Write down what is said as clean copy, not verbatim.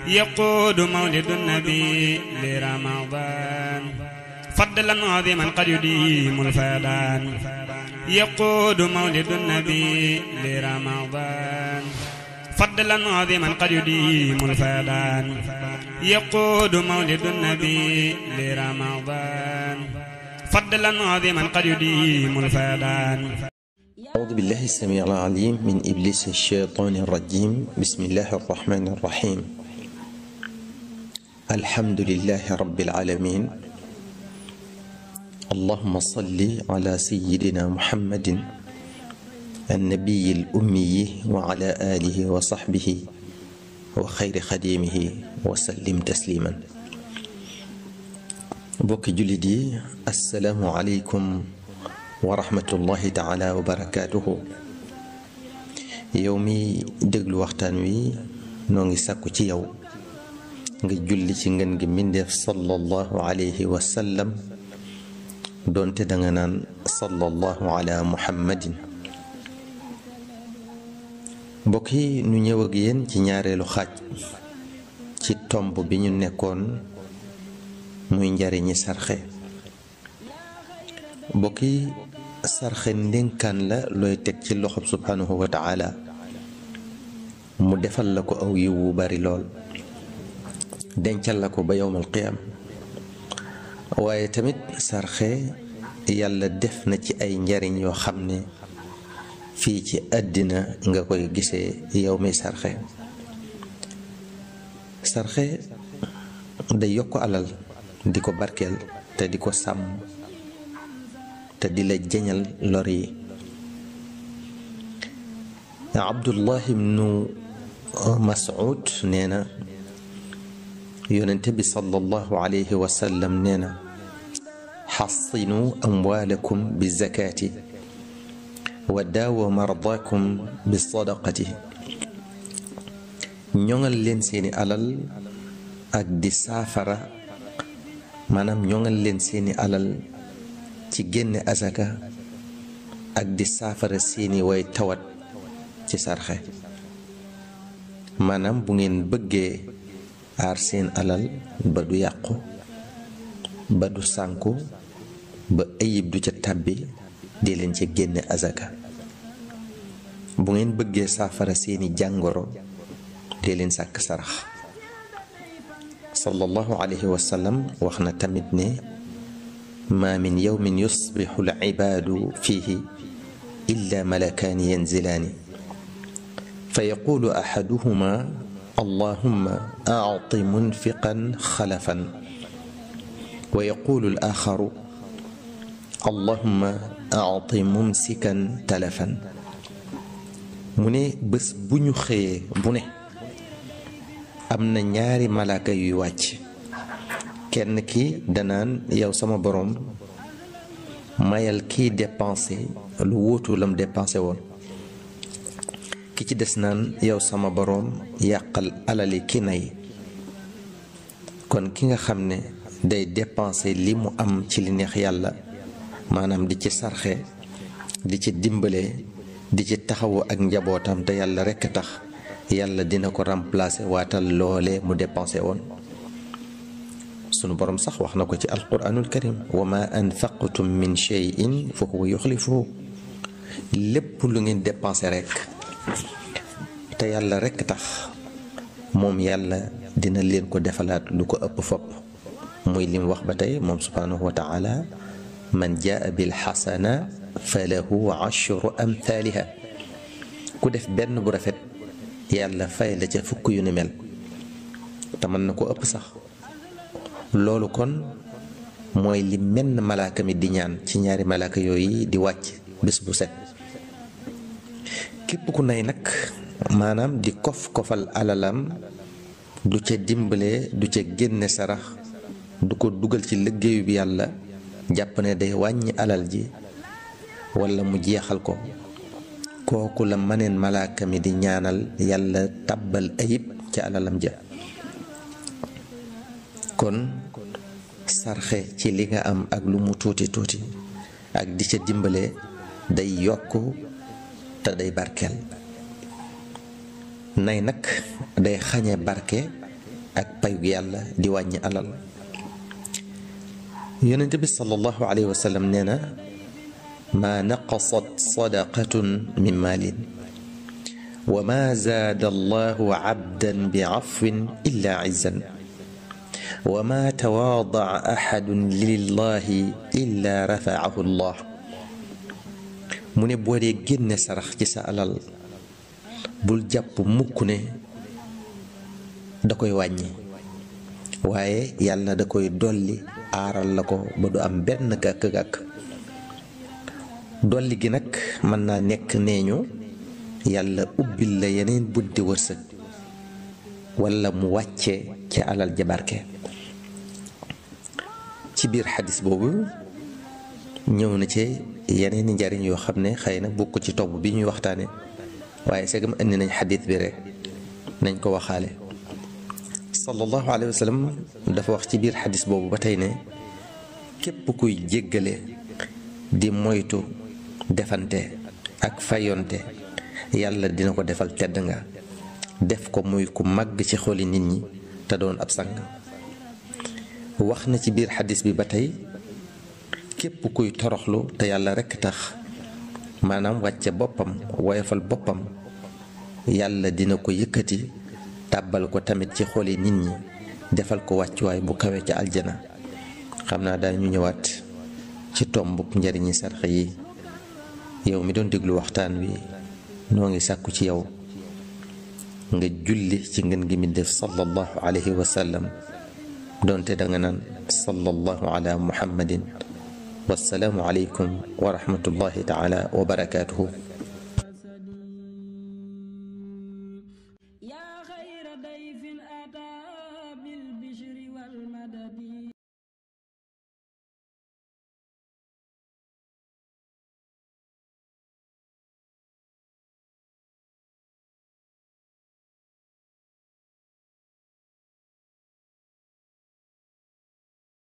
يقود مولد النبي لرمضان فضلا عظيما قد يديم الفيضان يقود مولد النبي لرمضان فضلا عظيما قد يديم الفيضان يقود مولد النبي لرمضان فضلا عظيما قد يديم الفيضان. أعوذ بالله السميع العليم من إبليس الشيطان الرجيم. بسم الله الرحمن الرحيم. الحمد لله رب العالمين. اللهم صل على سيدنا محمد النبي الأمي وعلى آله وصحبه وخير خديمه وسلم تسليما. بوك جلدي السلام عليكم ورحمة الله تعالى وبركاته. يومي دغلو waxtaan wi noo ngi sàkku ci yow nga julli ci ngeen gi mindeef sallallahu alayhi wa sallam doonte danga naan sallallahu ala muhammadin. mbokk yi ñu ñëw ak yéen ci ñaareelu xaaj ci tomb bi ñu nekkoon muy njariñi sarxe. mbokk yi sarxe ndénkaan la looy teg ci loxob subhanahu wa ta'ala mu defal la ko aw yiw wu bari lool dencal la ko ba yowmal qiyaam. waaye tamit sarxe yàlla def na ci ay njariñ yoo xam ne fii ci àddina nga koy gisee yow mi sarxe. sarxe day yokk alal di ko barkeel te di ko sàmm te di la jeñal lor yi. Abdullah ibnu Mas'ud nee na yonente bi sallallahu alayhi wa sallam nee na xassinu amwaalakum bi zakaati wa daawa mardaakum bi sadaqati. ñoŋal leen seeni alal ak di saafara, maanaam ñoŋal leen seeni alal ci génne asaka ak di saafara seeni way tawat ci sarxe. maanaam bu ngeen bëggee aar seen alal ba du yàqu, ba du sànku, ba ayib du ca tàbbi, di leen ci génne asaka. bu ngeen bëggee saafara seeni jàngoro di leen sàkk sarax. sallallahu alayhi wa sallam wax na tamit ne ma min yawmin yusbixu al-ibaadu fiihi illa malakaani yanzilaani fa yaqulu ahaduhuma allahumma a'ti munfiqan xalafan wa yaqulu al-axaru allahumma a'ti mumsikan talafan. mu ne bés bu ñu xëyee bu ne am na ñaari malaaka yuy wàcc. kenn ki danaan yow sama boroom mayal kiy dépensé lu wóotu lam dépensé woon. ki ci des naan yow sama boroom yàqal alali ki nay. kon ki nga xam ne day dépensé li mu am ci li neex yàlla, maanaam di ci sarxe, di ci dimbale, di ci taxawu ak njabootam te yàlla rekk tax, yàlla dina ko remplacer waatal loole mu dépensé woon. sunu borom sax wax na ko ci alquranul karim wa ma anfaqtum min shay'in fa huwa yuxlifuhu. lépp lu ngeen dépensé rekk te yàlla rekk tax, moom yàlla dina leen ko defalaat lu ko ëpp fopp. muy lim wax ba tey moom subhanahu wa ta'ala man jaa bil xasana fa lahu ashru amthaliha. ku def benn bu rafet yàlla fay la ca fukk yu ni mel, te mën na ko ëpp sax. loolu kon mooy li menn malaaka mi di ñaan ci ñaari malaaka yooyu di wàcc bés bu set. képp ku nay nag, maanaam di kof-kofal alalam, du ca dimbale, du ca génne sarax, du ko dugal ci liggéeyu bi yàlla, jàpp ne day wàññi alal ji walla mu jeexal ko, kooku la maneen malaaka mi di ñaanal yàlla tàbbal ayib ca alalam ja. kon sarxe ci li nga am ak lu mu tuuti tuuti ak di ca dimbale day yokk te day barkeel. nay nag day xañe barke ak payug yàlla di wàññi alal. yonent bi sallallahu alayhi wa sallam nee na maa naqasat sadaqatun min maalin wa maa zaada allahu abdan bi afwin illa izzan wa maa tawaadaca axadun lillahi illa rafaahu llah. mu ne boo dee génne sarax ci sa alal bul jàpp mukk ne da koy wàññi, waaye yàlla da koy dolli aaral la ko ba du am benn gàkk-gàkk. dolli gi nag mën naa nekk nee ñu yàlla ubbil la yeneen bunti wërsëg walla mu wàcce ci alal ja barke. ci biir xadis boobu ñëw na ci yeneeni njariñ yoo xam ne xëy na bokk ci tobb bi ñuy waxtaane, waaye segam indi nañ xadis bi rek nañ ko waxaale. sallallahu alayhi wa sallam dafa wax ci biir xadis boobu ba tey ne képp kuy jéggale di moytu defante ak fayonte yàlla dina ko defal tedd nga, def ko muy ku màgg ci xoli nit ñi te doon ab sang. wax na ci biir xadis bi ba tey képp kuy toroxlu te yàlla rekk tax, maanaam wàcce boppam woyofal boppam, yàlla dina ko yëkkati tàbbal ko tamit ci xoli nit ñi, defal ko wàccuwaay bu kawe ca aljana. xam naa daañu ñëwaat ci tombub njariñi sarx yi. yow mi doon déglu waxtaan wi noo ngi sàkku ci yow nga julli ci ngën gi mi def sallallahu alayhi wa sallam, doonte danga naan sallallahu ala muhammadin. wassalaamu aleykum wa rahmatullahi taala wa barakaatuhu. yaa xayra dayfin ataa bil bishri wal madadi